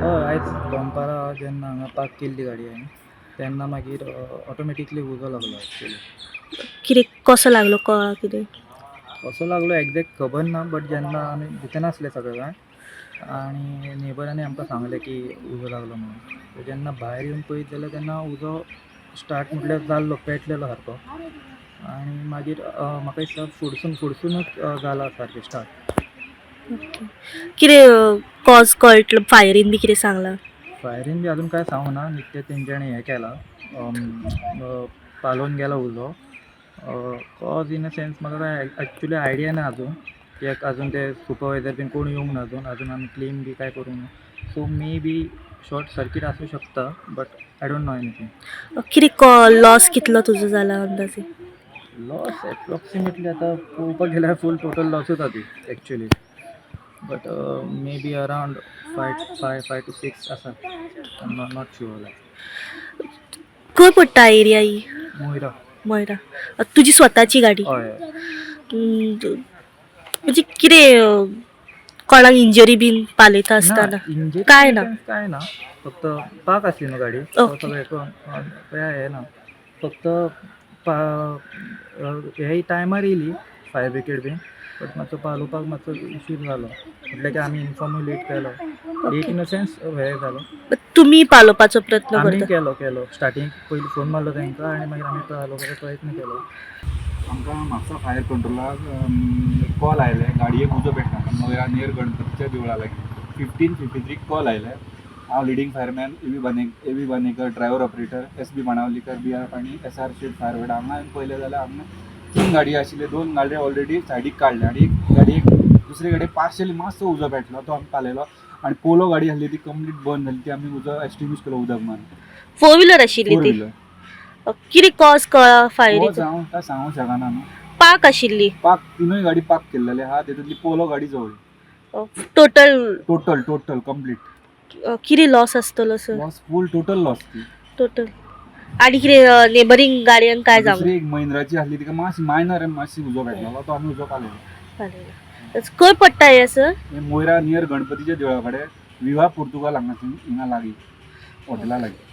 हय, आयज दनपारां जेन्ना हांगा पार्क केल्ली गाडी हांवें तेन्ना मागीर ऑटोमॅटिकली उजो लागलो एक्चुली. कितें कसो लागलो कळ्ळा कितें? कसो लागलो एग्जॅक्ट खबर ना, बट जेन्ना आमी भितर आसले सगळे जाण आनी नेबरांनी आमकां सांगलें की उजो लागलो म्हणून. सो जेन्ना भायर येवन पळयत जाल्यार तेन्ना उजो स्टार्ट म्हटल्यार जाल्लो, पेटलेलो सारको. आनी मागीर म्हाका दिसता फुडसून फुडसुनूच जाला सारकें स्टार्ट. ओके, कितें कॉज कळटलो फायरीन बी कितें सांगलां? फायरीन बी अजून काय सांगू ना, निकतें तेंच्यांनी हें केलां, पालोवन गेला उजो. कॉज इन अ सेन्स म्हाका काय एक्चुली आयडिया ना अजून, कित्याक अजून ते सुपरवायजर बीन कोण येवंक ना अजून, अजून आमी क्लेम बी काय करूंक ना. So maybe short circuit आसूं शकता, but I don't know anything. कितें लॉस कितलो तुजो जाला अंदाजे? लॉस एप्रॉक्सिमेटली आतां पळोवपाक गेल्यार फूल टोटल लॉसूच जाता ती actually, but maybe around five five five to six आसा, not sure like. खंय पडटा एरिया ही? मोयरा. मोयरा. तुजी स्वताची गाडी? हय. म्हणजे कितें कोणाक इंजरी बीन पालयता आसतना? इंजरी काय ना? काय ना, फक्त पार्क आसली न्हू गाडी. ओके. सगळें करून हें ना, फक्त हे टायमार येयली फायर ब्रिगेड बीन, बट मातसो पालोवपाक मातसो इशू जालो, म्हटल्यार की आमी इन्फॉर्मूय लेट केलो, लेट इन अ सेन्स हे जालो. तुमी पालोवपाचो प्रयत्न आमी करता? केलो केलो स्टार्टींग पयलीं फोन मारलो तांकां आनी मागीर आमी पालोवपाचो प्रयत्न केलो. आमकां म्हापसा फायर कंट्रोलाक कॉल आयले, गाडयेक उजो पेटला मोयरा नियर गणपतीच्या देवळा लागीं. 15:53 कॉल आयले. हांव leading fireman A B Banekar, driver operator S B Banavlikar, B R Pani, S R Shet fire. हांगा हांवें पळयलें जाल्यार हांगा तीन गाडयो आशिल्ल्यो, दोन गाडयो ऑलरेडी सायडीक काडल्या आनी एक गाडयेक दुसरे कडेन पार्शली मातसो उजो पेटलो, तो आमी पालयलो. आनी पोलो गाडी आसली ती कंप्लीट बर्न जाली, ती आमी उजो एक्सटिंग्विश केलो उदक मारून. फोर व्हिलर आशिल्ली फोर ती? व्हिलर. कितें कॉज कळ्ळा फायरीचो? हांव काय सांगूंक शकना न्हू. पार्क आशिल्ली? पार्क, तिनूय गाडी पार्क केल्लेले आहा, तेतूंतली पोलो गाडी जवळ. टोटल? Total total complete. कितें लॉस आसतलो सर? लॉस फूल टोटल लॉस ती. टोटल. आनी कितें नेबरींग गाडयांक काय जावंक? दुसरी एक महिंद्राची आसली, तिका मातशी मायनर मातशी उजो पेटलेलो, तो आमी उजो पालयलो. खंय पडटा हें सर? हे मोयरा नियर गणपतीच्या देवळा कडेन, विवा पुर्तुगाल हांगा हिंगा लागीं. हॉटेला लागीं.